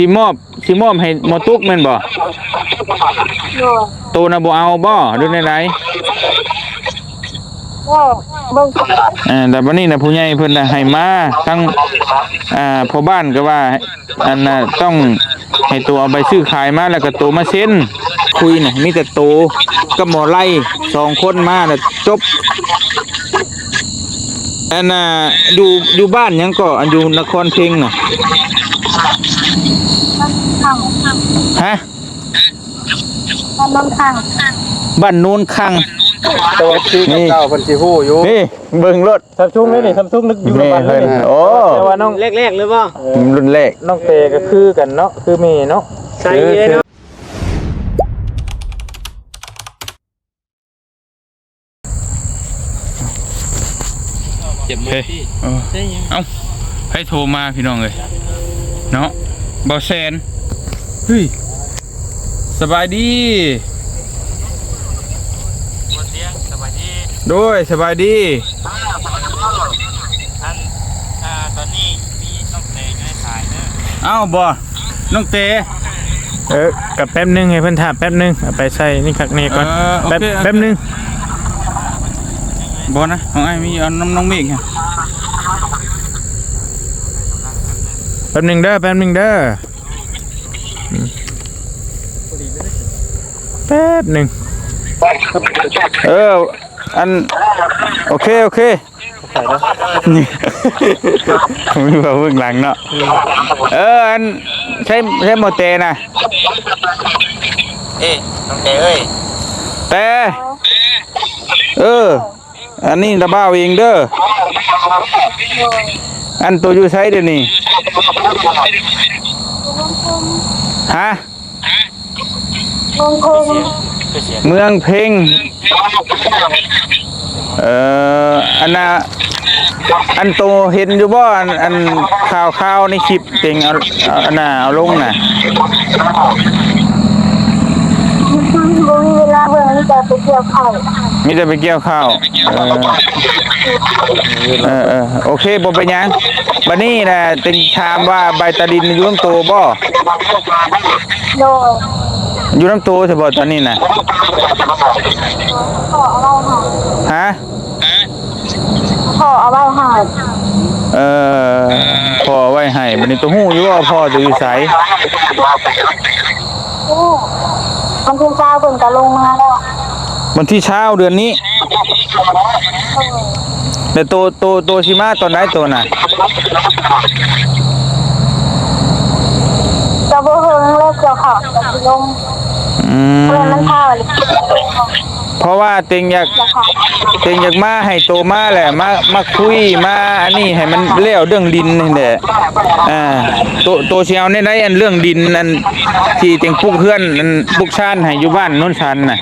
ຊິມອບ ຊິມອບໃຫ້ໝໍຕຸກແມ່ນບໍ່? ໂດຍ. ໂຕນະບໍ່ເອົາບໍ່ ຫຼືແນວໃດ? ກໍເບິ່ງ ເອີ ແລ້ວບັດນີ້ນະ ຜູ້ໃຫຍ່ເພິ່ນນະໃຫ້ມາ ທັງ ອ່າ ພໍ່ບ້ານກໍວ່າ ອັນນ່າ ຕ້ອງໃຫ້ໂຕເອົາໃບຊື້ຂາຍມາ ແລ້ວກໍໂຕມາເຊັນ. ຄຸຍນະ ມີແຕ່ໂຕກັບໝໍໄລ່ ສອງຄົນມານະ ຈົບ. ອັນນ່າ ຢູ່ ຢູ່ບ້ານຫຍັງເກາະ ອັນຢູ່ນະຄອນເພັງນະ? ຮະ? ບ້ານໂນນຄັງ ບ້ານໂນນຄັງ. ແຕ່ວ່າຊື່ເກົ່າເພິ່ນຊິຮູ້ຢູ່. ນີ້ ເບິ່ງໂລດ ຊຳຊຸງເດ້ນີ້ ຊຳຊຸງນຶກຢູ່ນຳກັນເດ້ນີ້. ໂອ້ ແຕ່ວ່ານ້ອງແລກໆເລີຍບໍ່? ເອີ ລຸ້ນແລກ. ນ້ອງແຕກໍຄືກັນເນາະ ຄືແມ່ເນາະ ໃສ່ເນາະ. ເຈັບມືຕິ ເອີ ເອົ້າ ໃຜໂທມາພີ່ນ້ອງເອີຍເນາະ? ເບົາແຊນ. ເຮີ້ຍ ສະບາຍດີ ໂດຍ ສະບາຍດີ. ອັນ ອ່າ ຕອນນີ້ມີນ້ອງແຕຢູ່ໃນສາຍເດີ. ເອົ້າ ບໍ່ ນ້ອງແຕ. ເອີ ກໍແປັບໜຶ່ງ ໃຫ້ເພິ່ນຖ້າແປັບໜຶ່ງ ເອົາໄປໃສ່ນີ້ຄັກແນ່ກ່ອນ. ເອີ ໂອເຄ ແປັບ ໂອເຄ ແປັບໜຶ່ງ. ບໍ່ນະ ຂອງອ້າຍມີ ເອົານຳນ້ອງເມກ. ແປັບໜຶ່ງເດີ ແປັບໜຶ່ງເດີ. ອືມ ແປັບໜຶ່ງ. ເອີ ອັນ ໂອເຄ ໂອເຄ. ມີເວົ້າເບື້ອງຫຼັງເນາະ. ເອີ ອັນ ໃຊ້ ໃຊ້ໝໍແຕນະ? ເອີ ນ້ອງແຕເອີຍ ແຕ. ເອີ ອັນນີ້ລະບ່າວເອງເດີ. ອັນໂຕຢູ່ໃສດຽວນີ້? ຮະ? ເມືອງເພັງ ເມືອງເພັງ. ເອີ ອັນນ່າ ອັນໂຕເຫັນຢູ່ບໍ່ ອັນ ອັນຂ່າວໆໃນຄລິບ ເຕັງເອົາ ເອົາ ອັນນ່າ ເອົາລົງນະ? ບໍ່ມີເວລາເບິ່ງ ມີແຕ່ໄປກ່ຽວເຂົ້າ ມີແຕ່ໄປກ່ຽວເຂົ້າ. ເອີ ເອີ ເອີ ໂອເຄ ບໍ່ເປັນຫຍັງ. ບັດນີ້ນະ ເຕັງຖາມວ່າໃບຕາດິນຢູ່ນຳໂຕບໍ່? ໂດຍ. ຢູ່ນຳໂຕຊະບໍ່ຕອນນີ້ນະ? ພໍ່ເອົາໄວ້ໃຫ້. ຮະ? ພໍ່ເອົາໄວ້ໃຫ້. ເອີ ພໍ່ເອົາໄວ້ໃຫ້. ບັດນີ້ໂຕຮູ້ຢູ່ວ່າພໍ່ໂຕຢູ່ໃສ? ຮູ້. ວັນທີຊາວເພິ່ນກໍລົງມາແລ້ວ. ວັນທີຊາວເດືອນນີ້? ເອີ. ແລ້ວໂຕ ໂຕ ໂຕຊິມາຕອນໃດໂຕນະ? ກໍບໍ່ເຖິງແລ້ວ ກ່ຽວເຂົ້າກໍຊິລົງ. ອືມ ເພາະວ່າມັນທ້າວ. ເພາະວ່າເຕັງຢາກ ເຕັງຢາກມາໃຫ້ໂຕມາແຫຼະ ມາ ມາຄຸຍ ມາອັນນີ້ໃຫ້ມັນແລ້ວເລື່ອງດິນນີ້ແຫຼະ. ອ່າ ໂຕ ໂຕຊິເອົາແນວໃດ ອັນເລື່ອງດິນ ອັນທີ່ເຕັງປຸກເຮືອນ ອັນປຸກຊານໃຫ້ຢູ່ບ້ານໂນນສັນນະ?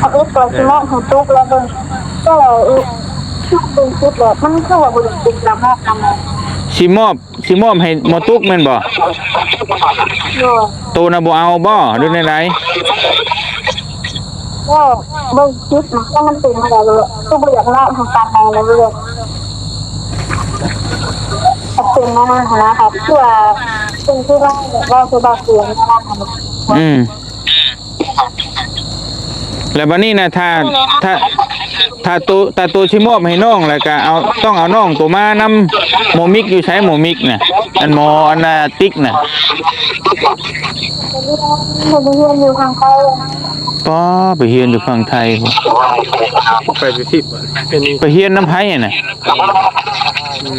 ເອົາເອັດກໍຊິມອບໃຫ້ຕຸກແລ້ວເບິ່ງ ກໍເອົາເອັດ ເບິ່ງຈຸດແລ້ວ ມັນຄືວ່າບໍ່ໄດ້ຕິດລະໝອກນຳ. ຊິມອບ ຊິມອບໃຫ້ໝໍຕຸກແມ່ນບໍ່? ໂດຍ. ໂຕນະບໍ່ເອົາບໍ່ ຫຼືແນວໃດ? ກໍເບິ່ງຈຸດນະ ວ່າມັນເປັນແນວໃດ ຄືບໍ່ຢາກເວົ້າໃຫ້ຟັງແນວໃດເລີຍ. ເປັນແນວນັ້ນຫັ້ນນະ ຄືວ່າເປັນຄືວ່າ ເວົ້າຄືບໍ່ເປັນແນວນັ້ນ. ອືມ. ແລ້ວບັດນີ້ນະ ຖ້າ ຖ້າ ຖ້າໂຕ ຖ້າໂຕຊິມອບໃຫ້ນ້ອງ ແລ້ວກະເອົາ ຕ້ອງເອົານ້ອງໂຕມານຳ. ໝໍມິກຢູ່ໃສ? ໝໍມິກນະ ອັນໝໍອັນນ່າຕິກນະ. ໄປຮຽນຢູ່ຝັ່ງໄທ. ປ້າ ໄປຮຽນຢູ່ຝັ່ງໄທພຸ້ນ. ໄປຢູ່ທີ່ ໄປຮຽນນຳໃຜຫັ້ນນະ? ອື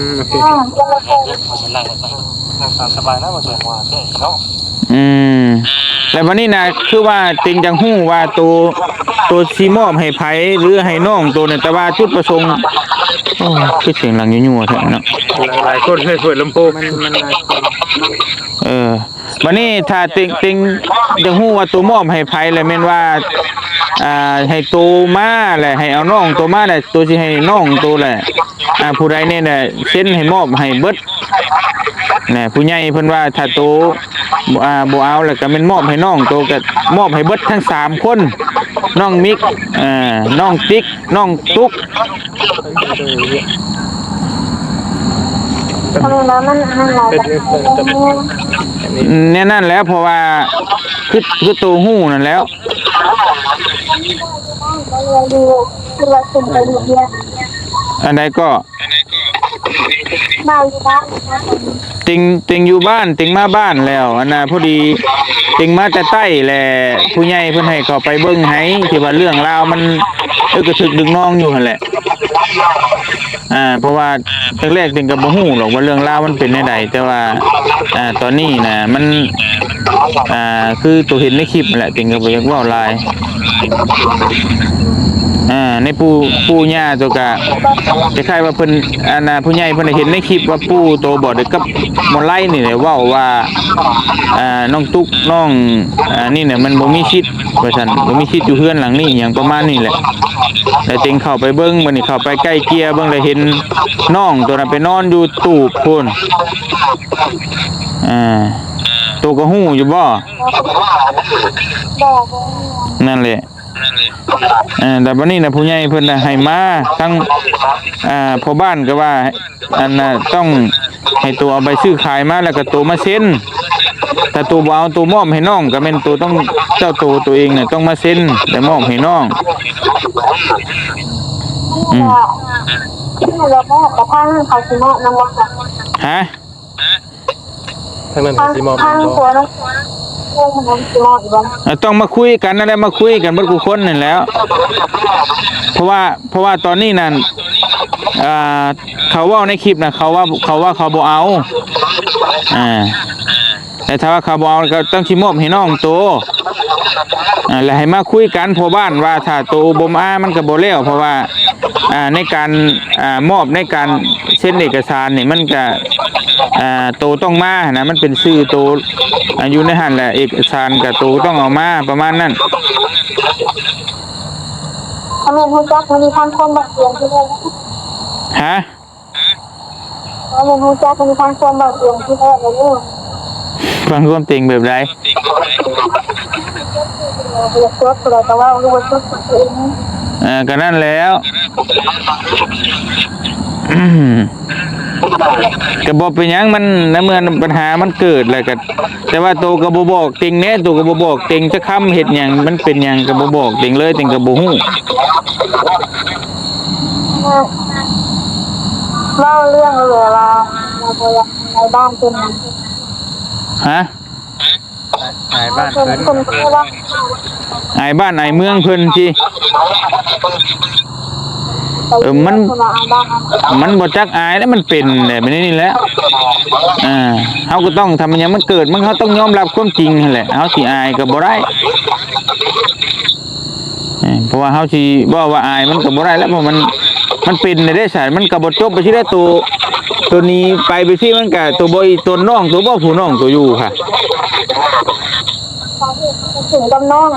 ມ ໂອເຄ. ອືມ ແລ້ວບັດນີ້ນະ ຄືວ່າເຕັງຢາກຮູ້ວ່າໂຕ ໂຕຊິມອບໃຫ້ໃຜ ຫຼືໃຫ້ນ້ອງໂຕນີ້ ແຕ່ວ່າຈຸດປະສົງ ໂອ້ ຄືສຽງດັງຍົວໆແທ້ເນາະ. ຫຼາຍໆຄົນໃຫ້ເປີດລຳໂພງ ມັນ ມັນຫຼາຍຄົນ. ເອີ ບັດນີ້ຖ້າເຕັງ ເຕັງຢາກຮູ້ວ່າໂຕມອບໃຫ້ໃຜ ແລ້ວແມ່ນວ່າ ອ່າ ໃຫ້ໂຕມາ ແລ້ວໃຫ້ເອົານ້ອງໂຕມາ ແລ້ວໂຕຊິໃຫ້ນ້ອງໂຕແຫຼະ ອ່າ ຜູ້ໃດແນ່ແຫຼະ ເຊັນໃຫ້ມອບໃຫ້ເບິດ. ແນ່ ຜູ້ໃຫຍ່ເພິ່ນວ່າຖ້າໂຕ ອ່າ ບໍ່ເອົາ ແລ້ວກໍແມ່ນມອບໃຫ້ນ້ອງໂຕ ກໍມອບໃຫ້ເບິດທັງສາມຄົນ ນ້ອງມິກ ເອີ ນ້ອງຕິກ ນ້ອງຕຸກ. ທຳໄມແລ້ວມັນອັນນັ້ນຫຼາຍ ແນວນັ້ນແຫຼະ ເພາະວ່າ ຄື ຄືໂຕຮູ້ນັ້ນແຫຼ້ວ. ອັນໃດກໍ? ມາຢູ່ບ້ານ ເຕັງ ເຕັງຢູ່ບ້ານ ເຕັງມາບ້ານແລ້ວ ອັນນ່າ ພໍດີເຕັງມາແຕ່ໃຕ້ແຫຼະ ຜູ້ໃຫຍ່ເພິ່ນໃຫ້ເຂົ້າໄປເບິ່ງໃຫ້ ທີ່ວ່າເລື່ອງລາວມັນ ເອີ ກະຖືກດຶງນອງຢູ່ຫັ້ນແຫຼະ. ອ່າ ເພາະວ່າແລກໆ ເຕັງກໍບໍ່ຮູ້ດອກວ່າເລື່ອງລາວມັນເປັນແນວໃດ ແຕ່ວ່າ ອ່າ ຕອນນີ້ນະ ມັນ ອ່າ ຄືໂຕເຫັນໃນຄລິບແຫຼະ ເຕັງກໍບໍ່ຢາກເວົ້າຫຼາຍ. ອ່າ ໃນປູ່ ປູ່ຍ່າໂຕກະ ຄ້າຍໆວ່າເພິ່ນ ອັນນ່າ ຜູ້ໃຫຍ່ເພິ່ນເຫັນໃນຄລິບວ່າປູ່ໂຕບອດກັບໝໍໄລນີ້ແຫຼະ ເວົ້າວ່າ ອ່າ ນ້ອງຕຸກ ນ້ອງ ອ່າ ນີ້ນະ ມັນບໍ່ມີສິດ ວ່າຊັ້ນ ບໍ່ມີສິດຢູ່ເຮືອນຫຼັງນີ້ ຫຍັງປະມານນີ້ແຫຼະ. ແລ້ວເຕັງເຂົ້າໄປເບິ່ງ ບັດນີ້ເຂົ້າໄປໄກ່ເກ່ຍເບິ່ງ ແລ້ວເຫັນນ້ອງໂຕນັ້ນໄປນອນຢູ່ຕູບພຸ້ນ. ອ່າ ໂຕກໍຮູ້ຢູ່ບໍ່? ບໍ່ ບໍ່ຮູ້. ນັ້ນແຫຼະ. ເອີ ແລ້ວບັດນີ້ນະ ຜູ້ໃຫຍ່ເພິ່ນນະໃຫ້ມາ ທັງ ອ່າ ພໍ່ບ້ານກໍວ່າ ອັນນ່າ ຕ້ອງໃຫ້ໂຕເອົາໃບຊື້ຂາຍມາ ແລ້ວກໍໂຕມາເຊັນ. ຖ້າໂຕບໍ່ເອົາ ໂຕມອບໃຫ້ນ້ອງ ກໍແມ່ນໂຕຕ້ອງ ເຈົ້າໂຕໂຕເອງນະຕ້ອງມາເຊັນ ແລ້ວມອບໃຫ້ນ້ອງ. ອືມ ແລ້ວກໍທາງເຂົາຊິມອບນຳບໍ່? ຮະ? ທາງນັ້ນເຂົາຊິມອບ ທາງ ທາງ ແມ່ນບໍ່? ຜົວນະ ທາງຜົວນະຊິມອບຢູ່ບໍ່? ເອີ ຕ້ອງມາຄຸຍກັນນັ້ນແຫຼະ ມາຄຸຍກັນເບິດທຸກຄົນນັ້ນແຫຼະ. ເພາະວ່າ ເພາະວ່າຕອນນີ້ນັ້ນ ອ່າ ເຂົາເວົ້າໃນຄລິບນະ ເຂົາວ່າ ເຂົາວ່າເຂົາບໍ່ເອົາ. ອ່າ ແຕ່ຖ້າວ່າເຂົາບໍ່ເອົາ ກໍຕ້ອງຊິມອບໃຫ້ນ້ອງໂຕ. ອ່າ ແລ້ວໃຫ້ມາຄຸຍກັນພໍ່ບ້ານວ່າ ຖ້າໂຕບໍ່ມາ ມັນກໍບໍ່ແລ້ວ ເພາະວ່າ ອ່າ ໃນການ ອ່າ ມອບ ໃນການເຊັນເອກະສານນີ້ ມັນກະ ອ່າ ໂຕຕ້ອງມາຫັ້ນນະ ມັນເປັນຊື່ໂຕ ອ່າ ຢູ່ໃນຫັ້ນແຫຼະ ເອກະສານກະໂຕຕ້ອງເອົາມາ ປະມານນັ້ນ. ເຂົາແມ່ນຮູ້ຈັກ ມີທາງຄົນບາດເຈັບຢູ່ແລ້ວ. ຮະ? ເຂົາແມ່ນຮູ້ຈັກ ມີທາງຄົນບາດເຈັບຢູ່ແລ້ວ. ຟັງຄວາມເຕັງແບບໃດ? ເອີ ກໍນັ້ນແຫຼ້ວ ກໍບໍ່ເປັນຫຍັງ ມັນ ໃນເມື່ອບັນຫາມັນເກີດແລ້ວກໍ ແຕ່ວ່າໂຕກໍບໍ່ບອກເຕັງແດ່ ໂຕກໍບໍ່ບອກເຕັງຈັກຄຳ ເຮັດຫຍັງ ມັນເປັນຫຍັງກໍບໍ່ບອກເຕັງເລີຍ ເຕັງກໍບໍ່ຮູ້. ເວົ້າເລື່ອງແບບວ່າ ໃນບ້ານເພິ່ນ. ຮະ? ອ້າຍບ້ານເພິ່ນ ເພິ່ນ ອ້າຍບ້ານອ້າຍເມືອງເພິ່ນຕິ. ເອີ ມັນ ມັນບໍ່ຈັກອາຍແລ້ວ ມັນເປັນແບບນີ້ນີ້ແຫຼະ. ເອີ ເຮົາກໍຕ້ອງ ທຳຫຍັງມັນເກີດ ມັນ ເຮົາຕ້ອງຍອມຮັບຄວາມຈິງຫັ້ນແຫຼະ ເຮົາຊິອາຍກໍບໍ່ໄດ້. ເອີ ເພາະວ່າເຮົາຊິເວົ້າວ່າອາຍມັນກໍບໍ່ໄດ້ແລ້ວ ເພາະມັນ ມັນເປັນແນວໃດຊັ້ນ ມັນກໍບໍ່ຈົບໄປຊີ້ແຫຼະ. ໂຕ ໂຕໜີໄປ ໄປຊີ້ ມັນກໍໂຕບໍ່ອີ່ຕົນນ້ອງ ໂຕບໍ່ຜູ້ນ້ອງໂຕຢູ່ຫະ ເຖິງກັບນ້ອງ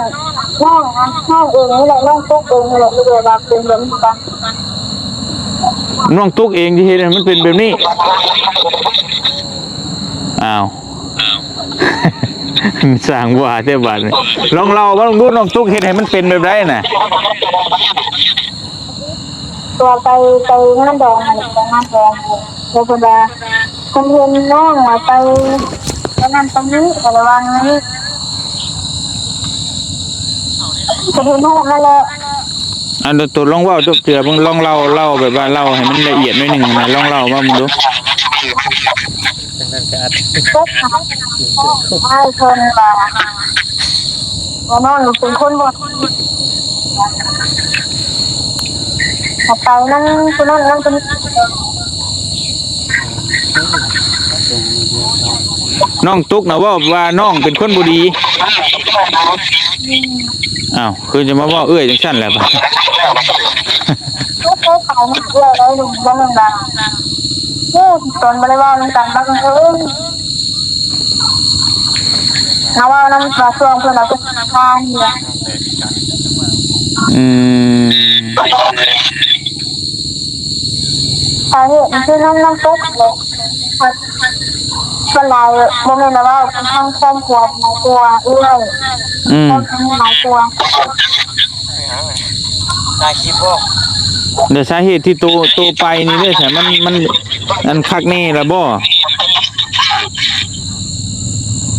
ນ້ອງ ນ້ອງເອງນີ້ແຫຼະ ນ້ອງຕຸກເອງນີ້ແຫຼະ ຫຼືວ່າເປັນແບບນີ້ກະ ນ້ອງຕຸກເອງທີ່ເຮັດໃຫ້ມັນເປັນແບບນີ້. ອ້າວ ສ້າງວ່າແທ້ບາດນີ້ ລອງເລົ່າມາເບິ່ງດູ ນ້ອງຕຸກເຮັດໃຫ້ມັນເປັນແບບໃດນະ? ຕົວໄປ ໄປງານດອງຫັ້ນ ໄປງານດອງ ແລ້ວເພິ່ນວ່າ ເພິ່ນເຫັນນ້ອງວ່າໄປ ໄປນັ້ນໄປນີ້ ກໍລະຫວ່າງນີ້ ເພິ່ນເຫັນຮູບນັ້ນແຫຼະ. ອັນໂຕ ໂຕລອງເວົ້າຈົບເທື່ອເບິ່ງ ລອງເລົ່າ ເລົ່າແບບວ່າເລົ່າໃຫ້ມັນລະອຽດໜ້ອຍໜຶ່ງນະ ລອງເລົ່າມາເບິ່ງດູ. ຈັ່ງນັ້ນກໍອັດ ເພິ່ນວ່າ ວ່ານ້ອງເປັນຄົນບໍ່ດີ ເອົາໄປນຳຜູ້ນັ້ນນຳຜູ້ນີ້. ນ້ອງຕຸກນະເວົ້າວ່ານ້ອງເປັນຄົນບໍ່ດີ. ອ້າວ ຄືຈະມາເວົ້າເອື້ອຍຈັ່ງຊັ້ນແຫຼະບາດ. ເອີ ເອື້ອຍເວົ້ານຳເອື້ອຍໄດ້ ບໍ່ແມ່ນວ່າ ໂອ້ ຕອນບໍ່ໄດ້ເວົ້ານຳກັນ ບັງເອີຍ ມາເວົ້ານຳວ່າຊ່ວງເພິ່ນເອົາເປັນທາງນີ້ແຫຼະ. ອືມ ສາເຫດມັນຄືນ້ອງ ນ້ອງຕຸກແຫຼະ ສ່ວນຫຼາຍບໍ່ແມ່ນວ່າເວົ້າທາງຄອບຄົວ ຫຼາຍກວ່າເອື້ອຍ ອືມ ຄອບຄົວຫຼາຍກວ່າ. ຖ່າຍຄລິບບໍ່? ແລ້ວສາເຫດທີ່ໂຕ ໂຕໄປນີ້ເດ້ ໃສ ມັນ ມັນ ອັນ ຄັກແນ່ລະບໍ່?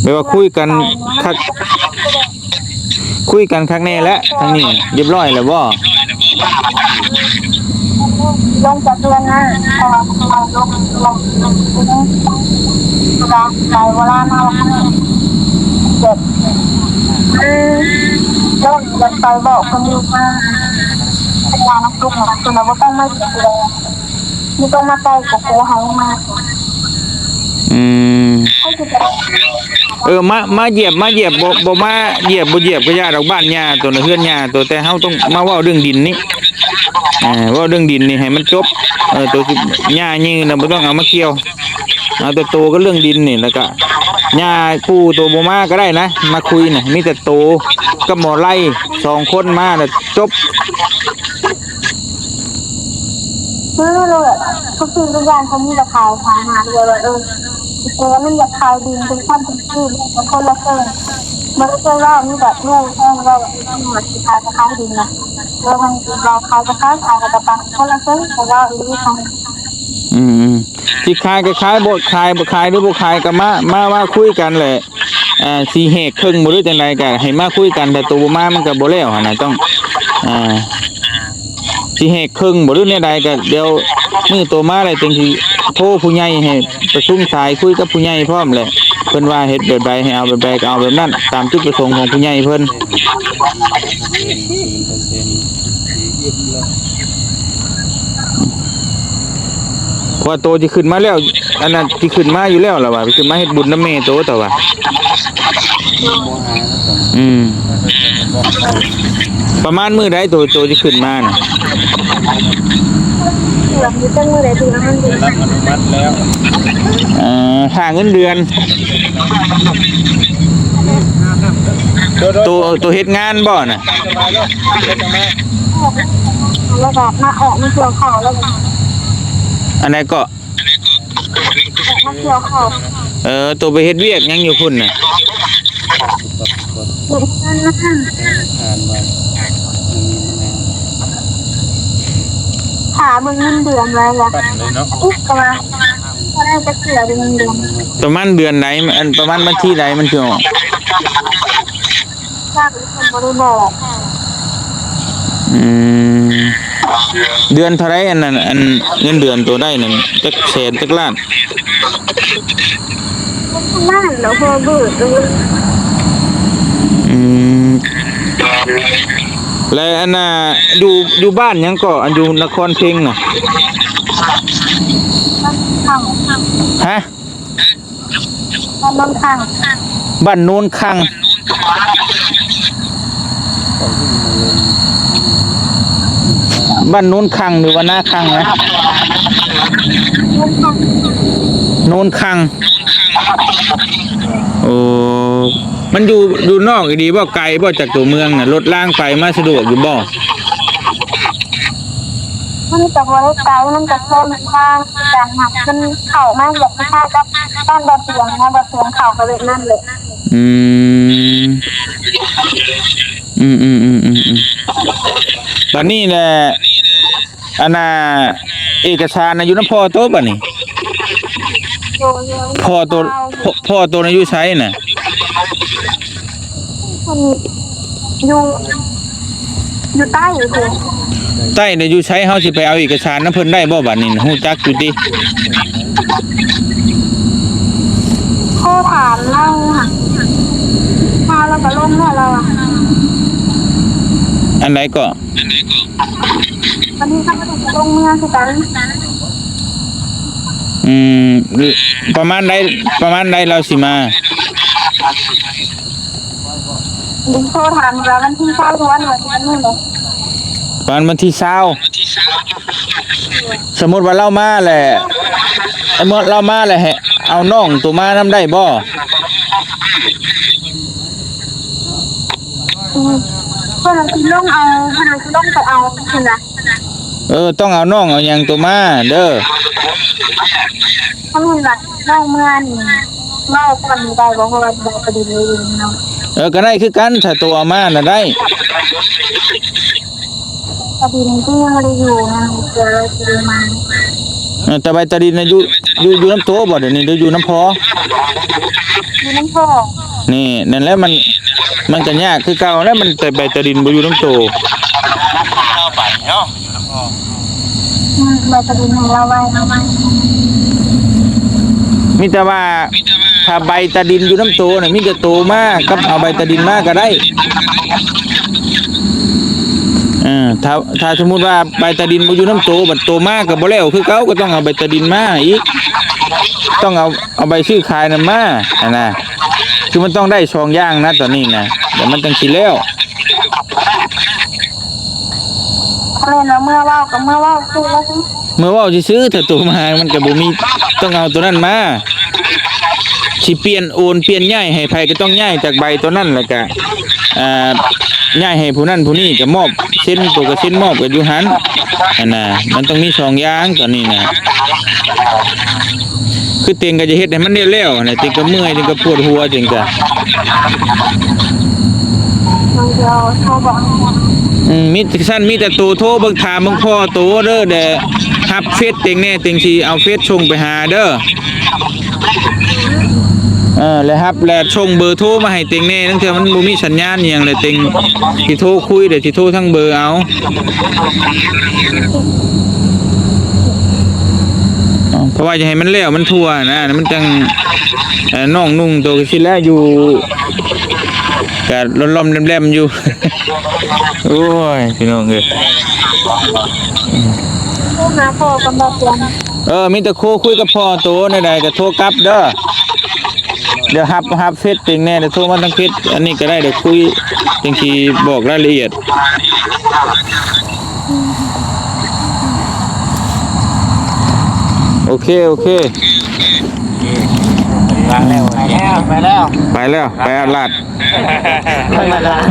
ແບບວ່າຄຸຍກັນຄັກ ຄຸຍກັນຄັກແນ່ແລ້ວ ທາງນີ້ຮຽບຮ້ອຍແລ້ວບໍ່? ລົງຈາກເຮືອນນະ ເພາະວ່າເຂົາລົງ ລົງ ລົງ ລົງ ໄປເວລາມາ ແບບ ເອີ ລົງ ລົງໄປບອກເພິ່ນຢູ່ວ່າ ເວລາມັນສຸກ ເພິ່ນວ່າບໍ່ຕ້ອງມາ ບໍ່ຕ້ອງມາໃກ້ກໍຂໍໃຫ້ມາ ອືມ ໃຫ້ຄື ເອີ ມາ ມາຢຽບ ມາຢຽບ ບໍ່ ບໍ່ມາຢຽບ ບໍ່ຢຽບກໍຢ່າດອກ ບ້ານຍ່າໂຕນະ ເຮືອນຍ່າໂຕ ແຕ່ເຮົາຕ້ອງມາເວົ້າເລື່ອງດິນນີ້ ເອີ ເວົ້າເລື່ອງດິນນີ້ໃຫ້ມັນຈົບ ເອີ ໂຕຊິ ຫຍ້າຍືນນະ ບໍ່ຕ້ອງເອົາມາກ່ຽວ ເອົາແຕ່ໂຕກັບເລື່ອງດິນນີ້ ແລ້ວກະຍ່າປູ່ໂຕບໍ່ມາກໍໄດ້ນະ ມາຄຸຍນະ ມີແຕ່ໂຕກັບໝໍໄລ ສອງຄົນມາລະຈົບ. ຄືໂລດ ທຸກສິ່ງທຸກຢ່າງເຂົາມີແຕ່ຂາຍ ຂາຍຫາເລື່ອຍວ່າ ເອີ ແຕ່ວ່າມັນຢາກຂາຍດິນເປັນຄວາມເປັນຈິງ ເປັນຄົນລະເຄິ່ງ ບໍ່ໄດ້ເຄີຍເວົ້າ ມີແຕ່ລູກແມ່ເວົ້າວ່າ ເອີ ຊິຂາຍກໍຂາຍດິນນະ ແລ້ວມັນເວົ້າຂາຍກໍຂາຍ ຂາຍກໍໄປ ຄົນລະເຄິ່ງ ກໍເວົ້າອີ່ຫຼີ ອືມ ຊິຂາຍກໍຂາຍ ບໍ່ຂາຍ ບໍ່ຂາຍ ຫຼືບໍ່ຂາຍກໍມາ ມາ ມາຄຸຍກັນແຫຼະ ອ່າ ຊິແຫກເຄິ່ງບໍ່ ຫຼືຈັ່ງໃດກໍໃຫ້ມາຄຸຍກັນ ຖ້າໂຕບໍ່ມາມັນກໍບໍ່ແລ້ວຫັ້ນນະ ຕ້ອງ ອ່າ ຊິແຫກເຄິ່ງບໍ່ ຫຼືແນວໃດ ກໍດຽວມື້ໂຕມາແລ້ວຈຶ່ງຊິໂທຜູ້ໃຫຍ່ ໃຫ້ປະຊຸມສາຍຄຸຍກັບຜູ້ໃຫຍ່ພ້ອມແຫຼະ ເພິ່ນວ່າເຮັດແບບໃດ ໃຫ້ເອົາແບບໃດ ກໍເອົາແບບນັ້ນ ຕາມຈຸດປະສົງຂອງຜູ້ໃຫຍ່ເພິ່ນ. ເພາະວ່າໂຕຊິຂຶ້ນມາແລ້ວ ອັນນັ້ນຊິຂຶ້ນມາຢູ່ແລ້ວລະວ່າ ຊິຂຶ້ນມາເຮັດບຸນນຳແມ່ໂຕ ແຕ່ວ່າ ອືມ ປະມານມື້ໃດໂຕ ໂຕຊິຂຶ້ນມານະ? ເດືອນ ມີແຕ່ມື້ໃດທີ່ມັນ ໄດ້ຮັບອະນຸມັດແລ້ວ ເອີ ຖ້າເງິນເດືອນ ໂຕ ໂຕເຮັດງານບໍ່ນະ? ແລ້ວກໍມາອອກມາກ່ຽວເຂົ້າແລ້ວ ອັນໃດເກາະ? ອອກມາກ່ຽວເຂົ້າ ເອີ ໂຕໄປເຮັດວຽກຫຍັງຢູ່ພຸ້ນນະ? ເຮັດງານນະ ຖ້າເບິ່ງເງິນເດືອນໄວ້ລະ ອຸບ ກໍວ່າບໍ່ໄດ້ຈັກເທື່ອເດ້ເງິນເດືອນ ປະມານເດືອນໃດ ອັນ ປະມານວັນທີໃດມັນຊິອອກ? ຈັກ ເພິ່ນບໍ່ໄດ້ບອກ ອືມ ເດືອນເທົ່າໃດ ອັນນັ້ນ ອັນເງິນເດືອນໂຕໄດ້ນັ້ນ ຈັກແສນຈັກລ້ານ? ລ້ານແລ້ວ ພໍເບີດເລີຍ ອືມ ແລະ ອັນນ່າ ຢູ່ ຢູ່ບ້ານຫຍັງເກາະ ອັນຢູ່ນະຄອນເພັງນະ? ຮະ? ບ້ານໂນນຄັງ ບ້ານໂນນຄັງ ບ້ານໂນນຄັງ ຫຼືວ່ານາຄັງນະ? ໂນນຄັງ ໂນນຄັງ ໂອ້ ມັນຢູ່ ຢູ່ນອກອີ່ຫຼີບໍ່? ໄກບໍ່ຈາກຕົວເມືອງນະ? ລົດລາງໄປມາສະດວກຢູ່ບໍ່? ມັນກໍບໍ່ໄດ້ໄກ ມັນກໍແຄ່ທາງກັນນະ ມັນເຂົ້າມາແບບຄ້າຍໆກັບບ້ານບໍ່ຕຽງນະ ບໍ່ຕຽງເຂົ້າກໍແບບນັ້ນແຫຼະ ອືມ ອືມໆໆ ບັດນີ້ແຫຼະ ອັນນ່າ ເອກະສານນະຢູ່ນຳພໍ່ໂຕບັດນີ້? ໂດຍ ພໍ່ໂຕ ພໍ່ ພໍ່ໂຕນະຢູ່ໃສນະ? ເພິ່ນຢູ່ ຢູ່ໃຕ້ພຸ້ນ ໃຕ້ນະຢູ່ໃສ? ເຮົາຊິໄປເອົາເອກະສານນຳເພິ່ນໄດ້ບໍ່ບັດນີ້? ຮູ້ຈັກຢູ່ຕິ? ໂທຖາມລາວຫັ້ນ ຖ້າລາວກໍລົງແລ້ວລາວ ອັນໃດເກາະ? ວັນນີ້ເຂົາກໍຊິລົງເມືອຄືກັນ ອືມ ປະມານໃດ ປະມານໃດລາວຊິມາ? ໂທຖາມວ່າວັນທີຊາວ ຫຼືວ່າວັນນີ້ແຫຼະ ປະມານວັນທີຊາວ ສົມມຸດວ່າລາວມາແຫຼະ ເມື່ອລາວມາແລ້ວໃຫ້ເອົານ້ອງໂຕມານຳໄດ້ບໍ່? ອືມ ເພິ່ນວ່າຊິລົງເອົາ ເພິ່ນວ່າຊິລົງໄປເອົາພຸ້ນນະ ເອີ ຕ້ອງເອົານ້ອງເອົາຫຍັງໂຕມາເດີ ຖ້າແມ່ນວ່ານ້ອງເມືອນີ້ເວົ້າກ່ອນນີ້ໄດ້ບໍ່? ເພາະວ່າບໍ່ໄດ້ໄປດິນເອງເນາະ ເອີ ກໍໄດ້ຄືກັນ ຖ້າໂຕເອົາມານະໄດ້ ກະດິນທີ່ຍັງບໍ່ໄດ້ຢູ່ນະ ເອີ ຊິໄດ້ມາ ເອີ ແຕ່ໃບຕາດິນນະ ຢູ່ ຢູ່ ຢູ່ນຳໂຕບໍ່ດຽວນີ້ ຫຼືຢູ່ນຳພໍ່? ຢູ່ນຳພໍ່. ນີ້ ນັ້ນແຫຼະ ມັນ ມັນກໍຍາກຄືເກົ່າແຫຼະ ມັນ ແຕ່ໃບຕາດິນບໍ່ຢູ່ນຳໂຕ. ອືມ ໃບຕາດິນຂອງລາວໄວ້ ມີແຕ່ວ່າ ຖ້າໃບຕາດິນຢູ່ນຳໂຕນະ ມີແຕ່ໂຕມາກັບເອົາໃບຕາດິນມາກໍໄດ້. ເອີ ຖ້າ ຖ້າສົມມຸດວ່າໃບຕາດິນບໍ່ຢູ່ນຳໂຕ ບັດໂຕມາກໍບໍ່ແລ້ວຄືເກົ່າ ກໍຕ້ອງເອົາໃບຕາດິນມາອີກ ຕ້ອງເອົາ ເອົາໃບຊື້ຂາຍນັ້ນມາຫັ້ນນະ. ຄືມັນຕ້ອງໄດ້ສອງຢ່າງນະຕອນນີ້ນະ ແລ້ວມັນຈັ່ງຊິແລ້ວ. ແມ່ນວ່າເມື່ອເວົ້າກໍເມື່ອເວົ້າຊື່ ເມື່ອເວົ້າຊື່ໆ ຖ້າໂຕມາມັນກໍບໍ່ມີ ຕ້ອງເອົາໂຕນັ້ນມາ ຊິປ່ຽນໂອນປ່ຽນຍ້າຍໃຫ້ໃຜກໍຕ້ອງຍ້າຍຈາກໃບໂຕນັ້ນ ແລ້ວກໍ ອ່າ ຍ້າຍໃຫ້ຜູ້ນັ້ນຜູ້ນີ້ກໍມອບ ເຊັນໂຕກໍເຊັນມອບກັນຢູ່ຫັ້ນຫັ້ນນະ. ມັນຕ້ອງມີສອງຢ່າງຕອນນີ້ນະ. ຄືເຕັງກໍຈະເຮັດໃຫ້ມັນແລ້ວໆ ຫັ້ນນະ ເຕັງກໍເມື່ອຍ ເຕັງກໍປວດຫົວ ເຕັງກໍ ອືມ ມີຊັ້ນ ມີແຕ່ໂຕໂທເບິ່ງ ຖາມເບິ່ງພໍ່ໂຕເດີ ແດ່ ຮັບເຟສເຕັງແດ່ ເຕັງຊິເອົາເຟສສົ່ງໄປຫາເດີ. ເອີ ແລະຮັບ ແລະສົ່ງເບີໂທມາໃຫ້ເຕັງແດ່ ລາງເທື່ອມັນບໍ່ມີສັນຍານອີ່ຫຍັງ ແລະເຕັງຊິໂທຄຸຍ ແລະຊິໂທທາງເບີເອົາ. ເພາະວ່າຈະໃຫ້ມັນແລ້ວມັນທົ່ວນະ ມັນຈັ່ງ ເອີ ນ້ອງນຸ່ງໂຕກໍຊິແລ້ວຢູ່ ກະລ່ອມໆແຫຼມໆຢູ່. ໂອ້ຍ ພີ່ນ້ອງເອີຍ ໂທຫາພໍ່ກັນບໍ່ ເອີ ມີແຕ່ໂທຄຸຍກັບພໍ່ໂຕ ແນວໃດກໍໂທກັບເດີ. ດຽວຮັບ ຮັບເຟສເຕັງແດ່ ດຽວໂທມາທາງເຟສອັນນີ້ກໍໄດ້ ດຽວຄຸຍຈັ່ງຊິບອກລາຍລະອຽດ. ໂອເຄ ໂອເຄ ວາງແລ້ວ ໄປແລ້ວ ໄປແລ້ວ ໄປແລ້ວ ໄປອາດລາດ ໄປອາດລາດ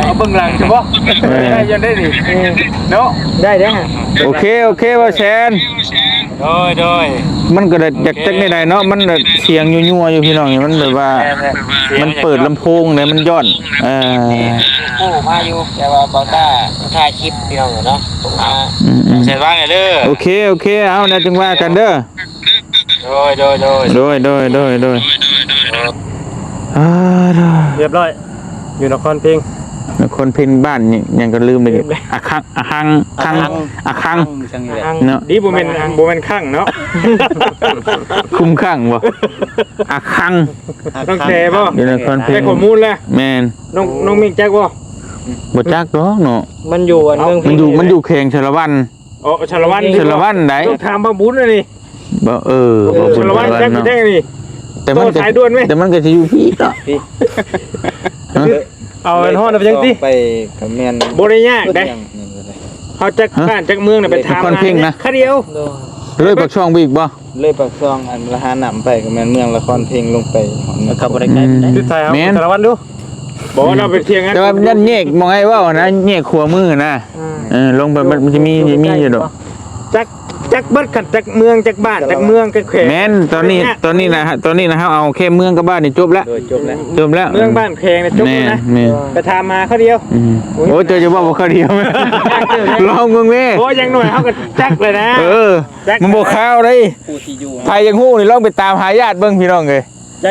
ເອົາເບິ່ງຫຼັງຊິບໍ່ ເອີ ໄດ້ຢູ່ໄດ້ນີ້ເນາະ ໄດ້ເດ້. ໂອເຄ ໂອເຄ ບ່າວແຊນ ໂດຍ ໂດຍ ມັນກໍໄດ້ ໂອເຄ ຢາກຈັກແນວໃດເນາະ ມັນແບບສຽງຍົວໆຢູ່ພີ່ນ້ອງ ມັນແບບວ່າ ແມ່ນໆ ມັນເປີດລຳໂພງແລ້ວມັນຍ້ອນ ເອີ ຮູ້ມາຢູ່ ແຕ່ວ່າບໍ່ກ້າຖ່າຍຄລິບພີ່ນ້ອງເນາະ ອືມໆ ແຊນວ່າໄງເດີ ໂອເຄ ໂອເຄ ເອົາ ແລ້ວຈຶ່ງວ່າກັນເດີ ໂດຍ ໂດຍ ໂດຍ ໂດຍ ໂດຍ ໂດຍ ໂດຍ ອ່າ ຮຽບຮ້ອຍ ຢູ່ນະຄອນເພັງ ນະຄອນເພັງ ບ້ານຫຍັງ ຫຍັງກໍລືມໄປ ລືມແລ້ວ ອາຄັງ ອາຄັງ ຄັງ ອາຄັງ ອາຄັງ ເນາະ ດີບໍ່ແມ່ນ ບໍ່ແມ່ນຄັງເນາະ ຄຸ້ມຄັງບໍ່ ອາຄັງ ນ້ອງແຊບໍ່ ຢູ່ນະຄອນເພັງ ໄດ້ຂໍ້ມູນແລ້ວ ແມ່ນ ນ້ອງ ນ້ອງມິກຈັກບໍ່ ບໍ່ຈັກດອກເນາະ ມັນຢູ່ອັນເມືອງ ມັນຢູ່ ມັນຢູ່ແຂວງສາລະວັນ ໂອ້ ສາລະວັນ ສາລະວັນໃດ ຕ້ອງຖາມບ່າວບຸນອັນນີ້ ບໍ່ ເອີ ບ່າວບຸນ ສາລະວັນ ສາລະວັນເນາະ ແຈັກຢູ່ແທ້ນີ້ ແຕ່ມັນກໍ ຕໍ່ສາຍດ່ວນໄວ້ ແຕ່ມັນກໍຊິຢູ່ພີ້ເນາະ ເອົາອັນຮອດໄປຈັ່ງຕິ ໄປກໍແມ່ນ ບໍ່ໄດ້ຍາກເດ້ ເຮົາຈັກ ຮະ ບ້ານຈັກເມືອງນະ ໄປຖາມ ນະຄອນເພັງນະ ຄະດຽວ ເລີຍປາກຊ່ອງໄປອີກບໍ່ ເລີຍປາກຊ່ອງ ອັນລະຫານ້ຳໄປກໍແມ່ນເມືອງລະຄອນເພັງລົງໄປ ກໍບໍ່ໄດ້ໄກປານໃດ ອືມ ສຸດທ້າຍເຮົາ ແມ່ນ ສາລະວັນດູ ບໍ່ ເຮົາໄປທຽງກັນ ແຕ່ວ່າມັນຍັນແຍກ ໝ່ອງອ້າຍເວົ້ານະ ແຍກຂວາມືນະ ອືມ ເອີ ລົງໄປມັນ ມັນຈະມີ ມີຢູ່ດອກ ຈັກ ຈັກເບິດ ຄັນຈັກເມືອງ ຈັກບ້ານ ຈັກເມືອງ ຈັກແຂວງ ແມ່ນ ຕອນນີ້ ຕອນນີ້ນະ ຕອນນີ້ນະ ເຮົາເອົາແຄ່ເມືອງກັບບ້ານນີ້ຈົບແລ້ວ ໂດຍ ຈົບແລ້ວ ຈົບແລ້ວ ເມືອງບ້ານແຂວງນີ້ຈົບແລ້ວນະ ແມ່ນ ແມ່ນ ໄປຖາມຫາເຂົາດຽວ ອືມ ໂອ້ຍ ເຈົ້າຈະເວົ້າບໍ່ເຂົາດຽວ ລອງເບິ່ງແມ້ ໂອ້ຍ ຢ່າງໜ້ອຍເຮົາກໍຈັກແລ້ວນະ ເອີ ມັນບໍ່ຄາວເດ້ ຜູ້ທີ່ຢູ່ ໃຜຢາກຮູ້ນີ້ລອງໄປຕາມຫາຍາດເບິ່ງພີ່ນ້ອງເອີຍ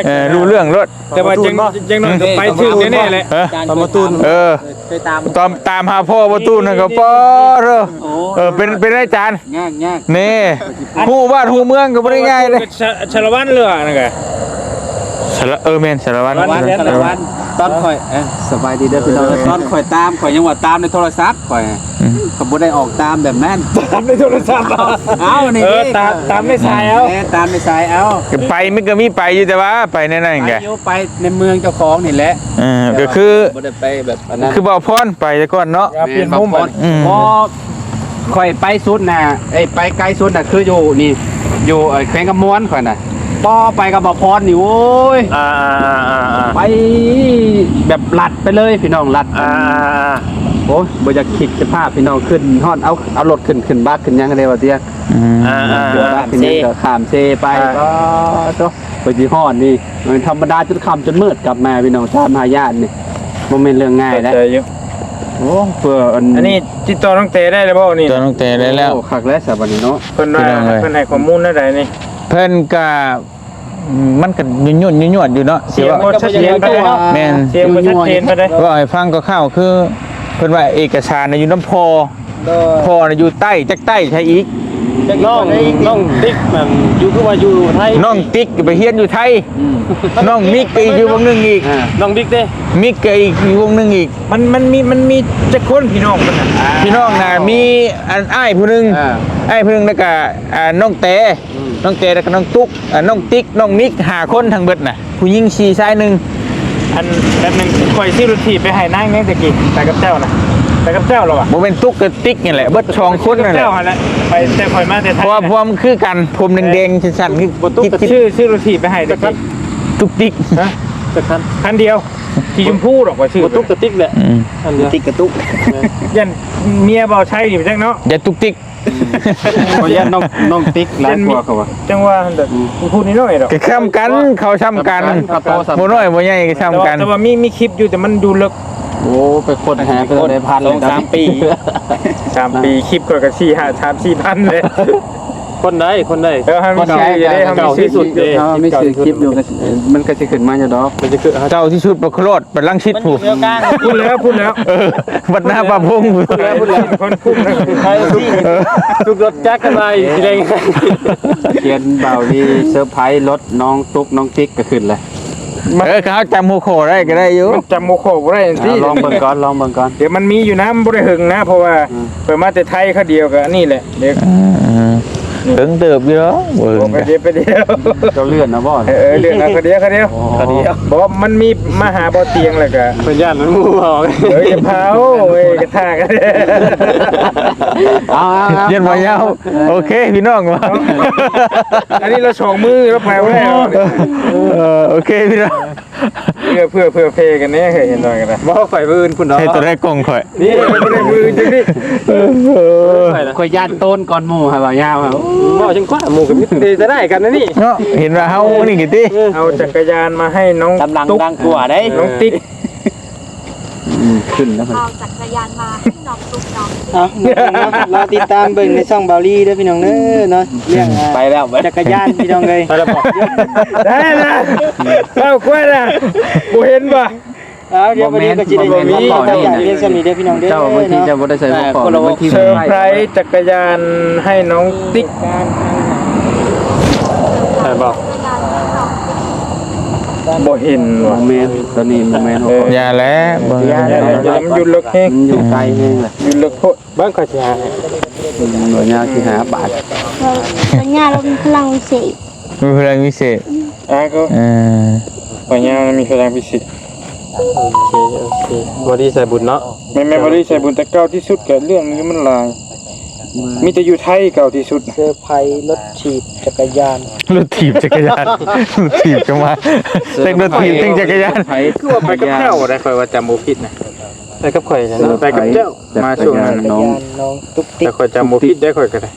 ເອີ ຮູ້ເລື່ອງໂລດ ແຕ່ວ່າຈັ່ງ ຈັ່ງໜ້ອຍກໍໄປຖືກແນ່ໆແຫຼະ ເອີ ຕອນບໍ່ຕູນ ເອີ ຕາມ ຕາມຫາພໍ່ບໍ່ຕູນນັ້ນກໍ ປໍໂທ້ ເອີ ເປັນ ເປັນໄດ້ຈານ ຍາກໆ ນີ້ ຮູ້ບ້ານຮູ້ເມືອງກໍບໍ່ໄດ້ງ່າຍເດ້ ສາລະວັນເລີຍນັ້ນກະ ສາລະ ເອີ ແມ່ນ ສາລະວັນ ສາລະວັນ ສາລະວັນ ຕອນຂ້ອຍ ເອີ ສະບາຍດີເດີພີ່ນ້ອງ ຕອນຂ້ອຍຕາມ ຂ້ອຍຍັງວ່າຕາມໃນໂທລະສັບ ຂ້ອຍ ອືມ ກໍບໍ່ໄດ້ອອກຕາມແບບນັ້ນ ຕາມໃນໂທລະສັບເອົາ ເອົານີ້ ເອີ ຕາມ ຕາມໃນສາຍເອົາ ເອີ ຕາມໃນສາຍເອົາ ກໍໄປມັນກໍມີໄປຢູ່ ແຕ່ວ່າໄປໃນນັ້ນ ໄປ ກະ ຢູ່ ໄປໃນເມືອງເຈົ້າຂອງນີ້ແຫຼະ ເອີ ແຕ່ວ່າ ກໍຄື ບໍ່ໄດ້ໄປແບບອັນນັ້ນ ຄືບ່າວພອນໄປແຕ່ກ່ອນເນາະ ແມ່ນ ບ່າວພອນ ອືມ ພໍຂ້ອຍໄປສຸດນະ ເອີຍ ໄປໄກສຸດນະ ຄືຢູ່ນີ້ ຢູ່ ເອີ ແຂວງຄຳມ່ວນຂ້ອຍນະ ພໍໄປກັບບ່າວພອນນີ້ ໂອ້ຍ ອ່າໆໆໆ ໄປແບບລັດໄປເລີຍພີ່ນ້ອງ ລັດ ອ່າໆໆ ໂອ້ຍ ບໍ່ຢາກຄິດສະພາບພີ່ນ້ອງ ຂຶ້ນຮອດ ເອົາ ເອົາລົດຂຶ້ນ ຂຶ້ນບັກຂຶ້ນຫຍັງເດ້ວ່າເຕີຍ ອືມ ອ່າໆໆ ຂຶ້ນບັກຂຶ້ນຫຍັງກໍຂ້າມເຊໄປ ອ່າ ປາໂທ້ ກວ່າຊິຮອດນີ້ ມັນທຳມະດາຈົນຄ່ຳຈົນມືດກັບມາພີ່ນ້ອງ ຕາມຫາຍາດນີ້ ບໍ່ແມ່ນເລື່ອງງ່າຍເດ້ ເຂົ້າໃຈຢູ່ ໂອ້ ເພື່ອອັນ ອັນນີ້ຕິດຕໍ່ນ້ອງແຕໄດ້ແລ້ວບໍ່ນີ້? ຕໍ່ນ້ອງແຕໄດ້ແລ້ວ. ໂອ້ ຄັກແລ້ວຊະບັດນີ້ເນາະ ເພິ່ນວ່າ ພີ່ນ້ອງເອີຍ ເພິ່ນໃຫ້ຂໍ້ມູນແນວໃດນີ້? ເພິ່ນກະ ມັນກະຍວດໆ ຍວດໆຢູ່ເນາະ ສຽງບໍ່ຊັດເຈນປານໃດເນາະ. ແມ່ນ ສຽງບໍ່ຊັດເຈນປານໃດ. ເວົ້າໃຫ້ຟັງຄ່າວໆ ຄືເພິ່ນວ່າເອກະສານນະຢູ່ນຳພໍ່ ໂດຍ ພໍ່ນະຢູ່ໃຕ້ ຈັກໃຕ້ໃສອີກ. ນ້ອງ ນ້ອງຕິກນັ້ນຢູ່ ຄືວ່າຢູ່ໄທ. ນ້ອງຕິກໄປຮຽນຢູ່ໄທ. ອືມ ນ້ອງມິກກໍອີກຢູ່ວົງໜຶ່ງອີກ. ອ່າ ນ້ອງມິກເດ້? ມິກກໍອີກຢູ່ວົງໜຶ່ງອີກ. ມັນ ມັນມີ ມັນມີຈັກຄົນພີ່ນ້ອງເພິ່ນນະ? ອ່າ ພີ່ນ້ອງນະ ມີອັນອ້າຍຜູ້ໜຶ່ງ ອ່າ ອ້າຍຜູ້ໜຶ່ງ ແລ້ວກະ ອ່າ ນ້ອງແຕ ອືມ ນ້ອງແຕ ແລ້ວກະນ້ອງຕຸກ ອ່າ ນ້ອງຕິກ ນ້ອງມິກ ຫ້າຄົນທັງເບິດນະ. ຜູ້ຍິງສີ່ ຊາຍໜຶ່ງ. ອັນ ແປັບໜຶ່ງ ຂ້ອຍຊື້ລົດຖີບໄປໃຫ້ນາງແດ່ຕະກີ້ ໄປກັບເຈົ້ານະ ໄປກັບເຈົ້າລະວະ? ບໍ່ແມ່ນຕຸກກັບຕິກນີ້ແຫຼະ ເບິດສອງຄົນນັ້ນແຫຼະ ເຈົ້າຫັ້ນແຫຼະ ໄປແຕ່ຂ້ອຍມາແຕ່ໄທ. ເພາະວ່າ ເພາະວ່າມັນຄືກັນ ຜົມແດງໆ ສັ້ນໆ ຄື ບໍ່ຕຸກ ຕິກ ຊື້ ຊື້ລົດຖີບໄປໃຫ້ຕະກີ້ ຕຸກຕິກ. ຮະ? ຈັກຄັນ? ຄັນດຽວ ສີຊົມພູດອກ ຂ້ອຍຊື້ ບໍ່ຕຸກກະຕິກແຫຼະ. ອືມ ຄັນດຽວ ຕິກກະຕຸກ. ຢ້ານເມຍເບົາໄຊນີ້ໄປຈັກເນາະ ຢ່າຕຸກຕິກ. ຂ້ອຍຢ້ານນ້ອງ ນ້ອງຕິກຫຼາຍກວ່າເຂົາວ່າ. ຈັ່ງວ່າຫັ້ນແຫຼະ ອືມ ຜູ້ນ້ອຍໆດອກ ກະສ່ຳກັນ ເຂົາສ່ຳກັນ ເຂົາໂຕສ່ຳກັນ ບໍ່ນ້ອຍບໍ່ໃຫຍ່ກະສ່ຳກັນ. ແຕ່ວ່າ ແຕ່ວ່າມີ ມີຄລິບຢູ່ ແຕ່ມັນຢູ່ເລິກ. ໂອ້ ໄປຄົ້ນຫາເພິ່ນໄດ້ພັນ ສອງສາມປີ ສາມປີ ຄລິບຂ້ອຍກະສີ່ຫ້າ ສາມສີ່ພັນແຫຼະ. ຄົນໃດ ຄົນໃດ? ເອີ ເຮົາມີຊື່ຢູ່ເດ້ ເຮົາມີຊື່ ເກົ່າທີ່ສຸດເດ້ ເຮົາມີຊື່ຄລິບຢູ່ ມັນກະຊິຂຶ້ນມາຢູ່ດອກ ມັນຈະຄື ເກົ່າທີ່ສຸດ ປະໂຄລອດ ບັດລັງສິດ ມັນຢູ່ແຖວກາງ ພຸ້ນແລ້ວ ພຸ້ນແລ້ວ ເອີ ວັດນາປ່າພົງ ພຸ້ນແລ້ວ ພຸ້ນແລ້ວ ຄົນຄຸ້ມນະ ໄປຊິ ເອີ ທຸກລົດຈັກກັນໄປຊິໄດ້ ຂຽນບ່າວລີເຊີໄພຣສ໌ລົດນ້ອງຕຸກນ້ອງຕິກກະຂຶ້ນແລ້ວ. ເອີ ຄັນເຮົາຈຳຫົວຂໍ້ໄດ້ກະໄດ້ຢູ່ ມັນຈຳຫົວຂໍ້ບໍ່ໄດ້ຈັ່ງຊີ້. ອ່າ ລອງເບິ່ງກ່ອນ ລອງເບິ່ງກ່ອນ ດຽວມັນມີຢູ່ນະ ມັນບໍ່ໄດ້ເຫິງນະ ເພາະວ່າ ອືມ ຂ້ອຍມາແຕ່ໄທຄາວດຽວກະອັນນີ້ແຫຼະ ເດ້. ອ່າ ເຖິງເຕີບຢູ່ດອກ ບໍ່ເຖິງ ໄປດຽວ ໄປດຽວ ເຈົ້າເລື່ອນນະບໍ່? ເອີ ເລື່ອນເອົາ ຄາວດຽວ ຄາວດຽວ ອໍ ຄາວດຽວ. ບໍ່ ມັນມີມາຫາບໍ່ຕຽງແລ້ວກະ ເພິ່ນຢ້ານມັນໝູ່ເວົ້າ ເອີ ຢ່າພາວ ເອີຍ ກະທາກ ເອົາໆໆ ຢ້ານບໍ່ຍາວ. ໂອເຄພີ່ນ້ອງ ອັນນີ້ລາວສອງມື້ລາວໄປບໍ່ໄດ້. ເອີ ໂອເຄພີ່ນ້ອງ ເພື່ອ ເພື່ອ ເພື່ອແຜ່ກັນແດ່ ເຮີ້ຍ ເຫັນວ່າກັນນະ ບໍ່ ຂ້ອຍມື້ອື່ນພຸ້ນດອກ ເຮັດຕົວໃດກ້ອງຂ້ອຍ ນີ້ ບໍ່ໄດ້ມື້ອື່ນຈັກນີ້. ເອີ ຂ້ອຍຢ້ານໂຕນກ່ອນໝູ່ ໃຫ້ວ່າຍາວ ເວົ້າຈັ່ງກວ່າ ໝູ່ກະມີແຕ່ຈະໄດ້ກັນນະນີ້ເນາະ ເຫັນວ່າເຮົານີ້ກະຕິ ເອົາຈັກກະຍານມາໃຫ້ນ້ອງຕຸກ ກຳລັງດັງກວ່າເດ້ ນ້ອງຕິກ. ອືມ ຂຶ້ນແລ້ວ ເອົາຈັກກະຍານມາໃຫ້ນ້ອງຕຸກ ນ້ອງຕິກ. ເອົາ ລອຕິດຕາມເບິ່ງໃນຊ່ອງບ່າວລີເດີພີ່ນ້ອງເດີເນາະ ເລື່ອງ ອືມ ອ່າ ໄປແລ້ວ ຈັກກະຍານພີ່ນ້ອງເອີຍ ໄດ້ລະ ເອົາກວ່າລະ ບໍ່ເຫັນບໍ່? ເອົາ ດຽວ ບໍ່ແມ່ນ ກະຊິໄດ້ ບໍ່ມີ ພຽງສ່ຳນີ້ເດີພີ່ນ້ອງເດີ ເຈົ້າບາງທີເຈົ້າບໍ່ໄດ້ໃສ່ຫົວຂໍ້ ບາງທີ ເຊີໄພຣສ໌ຈັກກະຍານໃຫ້ນ້ອງຕິກ ໄດ້ບໍ່? ບໍ່ເຫັນວ່າ ບໍ່ແມ່ນ ໂຕນີ້ບໍ່ແມ່ນຫົວຂໍ້ ຢ່າແຫຼະ ບໍ່ ຢ່າແຫຼະ ມັນຢູ່ເລິກແຮງ ມັນຢູ່ໄກແຮງແຫຼະ ຢູ່ເລິກໂພດ. ເບິ່ງ ຂ້ອຍຊິຫາໃຫ້ ອືມ ບໍ່ຍາກ ຊິຫາບາດ ເອີ ບໍ່ຍາກ ເຮົາມີພະລັງວິເສດ ມີພະລັງວິເສດ ອ່າ ກໍ ເອີ ບໍ່ຍາກ ມີພະລັງວິເສດ. ໂອເຄ ໂອເຄ ບໍ່ດີໃສ່ບຸນເນາະ ແມ່ນໆ ບໍ່ດີໃສ່ບຸນ ແຕ່ເກົ່າທີ່ສຸດກະເລື່ອງນີ້ມັນຫຼາຍ ມີແຕ່ຢູ່ໄທເກົ່າທີ່ສຸດ ເຊີໄພຣສ໌ລົດຖີບຈັກກະຍານ ລົດຖີບຈັກກະຍານ ລົດຖີບກະມາ ເຕັມລົດຖີບເຕັມຈັກກະຍານ ຄືວ່າໄປກັບເຈົ້າໄດ໋ ຂ້ອຍວ່າຈຳບໍ່ຜິດນະ ໄປກັບຂ້ອຍແຫຼະເນາະ ໄປກັບເຈົ້າ ມາຊ່ວງນັ້ນ ຈັກກະຍານນ້ອງຕຸກຕິກ ແຕ່ຂ້ອຍຈຳບໍ່ຜິດໄດ໋ ຂ້ອຍກະໄດ້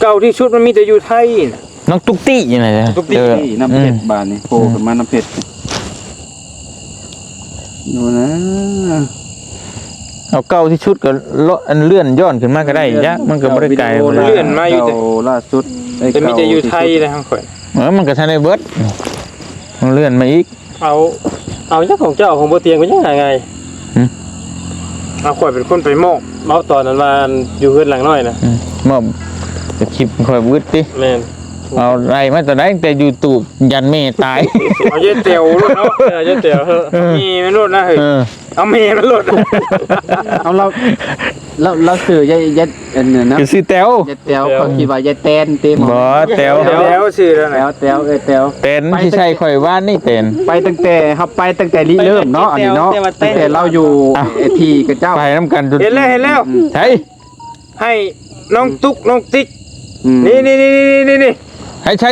ເກົ່າທີ່ສຸດມັນມີແຕ່ຢູ່ໄທນະ ນ້ອງຕຸກຕິກນີ້ນະ ຕຸກຕິກ ເອີ ນີ້ ນ້ຳເພັດ ອືມ ບາດນີ້ໂຜ່ຂຶ້ນມານ້ຳເພັດ ອືມ ດູນະ ເອົາເກົ່າທີ່ສຸດກະເລື່ອນຍ້ອນຂຶ້ນມາກະໄດ້ ເລື່ອນ ຍະ ມັນກະບໍ່ໄດ້ໄກ ເລື່ອນມາຢູ່ ເກົ່າລ່າສຸດ ແຕ່ມີແຕ່ຢູ່ໄທເດ້ ຂອງຂ້ອຍ ເອີ ມັນກະທັນໄດ້ເບິດ ເລື່ອນມາອີກ. ເອົາ ເອົາຫຍັງຂອງເຈົ້າ ຂອງບໍ່ຕຽງເປັນຫຍັງຫາງ່າຍ? ຫື? ເອົາ ຂ້ອຍເປັນຄົນໄປມອບ ເອົາຕອນນັ້ນວ່າຢູ່ເຮືອນຫຼັງນ້ອຍນະ ອືມ ມອບ ຄລິບຂ້ອຍວືດຕິ ແມ່ນ ເອົາໄລ່ມາແຕ່ໃດ ແຕ່ຢູທູບ ຢ້ານແມ່ຕາຍ ເອົາຍາຍແຕວໂລດເນາະ ເອີ ຍາຍແຕວ ເອີ ມີແມ່ນໂລດນະ ເຮີ້ຍ ເອີ ເອົາແມ່ມັນໂລດ ເອົາລາວ ລາວ ລາວຊື່ຍາຍ ຍາຍ ອັນນັ້ນນະ ຊື່ແຕວ ຍາຍແຕວ ເຂົາຄິດວ່າຍາຍແຕນຕິ ບໍ່ ແຕວ ແຕວຊື່ນັ້ນນະ ແຕວ ແຕວ ເອີ ແຕວ ແຕນທີ່ໃສ່ຂ້ອຍວານນີ້ແຕນ ໄປຕັ້ງແຕ່ ເຮົາໄປຕັ້ງແຕ່ລິເລີ່ມເນາະ ອັນນີ້ເນາະ ແຕ່ວ່າແຕນ ຕັ້ງແຕ່ລາວຢູ່ ອ່ະ ທີ່ກະເຈົ້າ ໄປນຳກັນຈົນ ເຫັນແລ້ວ ເຫັນແລ້ວ ອືມ ໃສ ໃຫ້ນ້ອງຕຸກ ນ້ອງຕິກ ອືມ ນີ້ໆ ໃຫ້ໃສ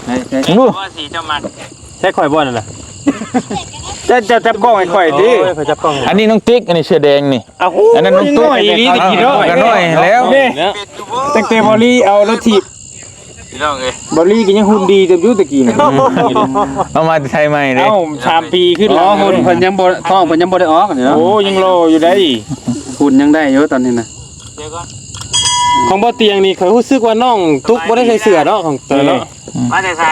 ໃຫ້ໃສ ບໍ່ ວ່າຊິເຈົ້າມັກ ໃສ່ຂ້ອຍບໍ່ນັ້ນນະ ເຈົ້າ ເຈົ້າຈັບກ້ອງໃຫ້ຂ້ອຍຕິ ໂອ້ຍ ຂ້ອຍຈັບກ້ອງ ອັນນີ້ນ້ອງຕິກ ອັນນີ້ເສື້ອແດງນີ້ ອ້າວ ອັນນັ້ນນ້ອງຕຸກ ຍັງນ້ອຍອີ່ຫຼີ ເອີ ກະນ້ອຍແລ້ວ ນີ້ ຕັ້ງແຕ່ບໍລີເອົາລົດຖີບ พี่น้องเอ้ย บอลลี่ก็ยังหุ่นดีเติบอยู่ตะกี้นะ เอามาแต่ไทยใหม่เลย เอ้า สามปีขึ้น อ๋อ แล้ว หุ่นเพิ่นยังบ่ ท้องเพิ่นยังบ่ได้ออกนี่เนาะ โอ้ ยังหล่ออยู่ได้ หุ่นยังได้อยู่ตอนนี้นะ เดี๋ยวก่อน ของบ่เตียงนี่ข้อยรู้สึกว่าน้องตุ๊กบ่ได้ใส่เสื้อเนาะ ของแต่เนาะ มาแต่ไส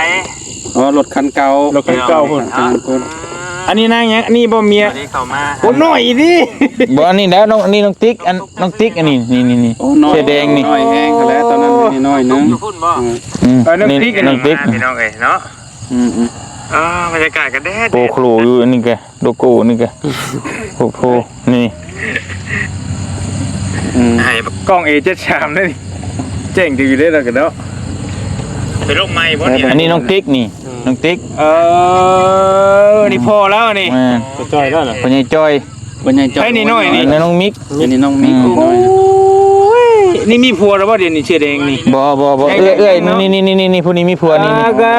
อ๋อ รถคันเก่า รถคันเก่าพุ่น คันพุ่น อันนี้นางหยัง อันนี้บ่เมีย อันนี้เข้ามา โอ้ น้อยอีหลี บ่ อันนี้แล้ว น้อง อันนี้น้องติ๊ก อัน น้องติ๊ก อันนี้ นี่ นี่ นี่ โอ้ น้อย เสื้อแดงนี่ น้อยแฮงแล้ว ตอนนั้นนี่น้อยหนึง อยู่พุ่นบ่ อืม เออ น้องติ๊ก นี่ น้องติ๊ก พี่น้องเอ้ยเนาะ อืม อืม อ่า บรรยากาศก็แดด โอ้ โครอยู่ อันนี้ก็ โลโก้นี่ก็ โอ้โห นี่ อืม ให้กล้อง เอ เจ็ดสาม เลยนี่ แจ้งอยู่เด้อ แล้วกันเนาะ ไปลงใหม่บ่เนี่ย อันนี้น้องติ๊กนี่ น้องติ๊ก เออ นี่พ่อแล้วนี่ แม่น พ่อจ้อยแล้วเหรอ พ่อใหญ่จ้อย พ่อใหญ่จ้อย ไอ้นี่น้อยนี่ อันนี้น้องมิก อันนี้น้องมิก อืม น้อย โอ้ย นี่มีผัวแล้วบ่เดี๋ยวนี้เสื้อแดงนี่ บ่ บ่ บ่ เอื้อย เอื้อย เนาะ นี่ นี่ นี่ นี่ ผู้นี้มีผัวนี่ อ่า นี่ ก็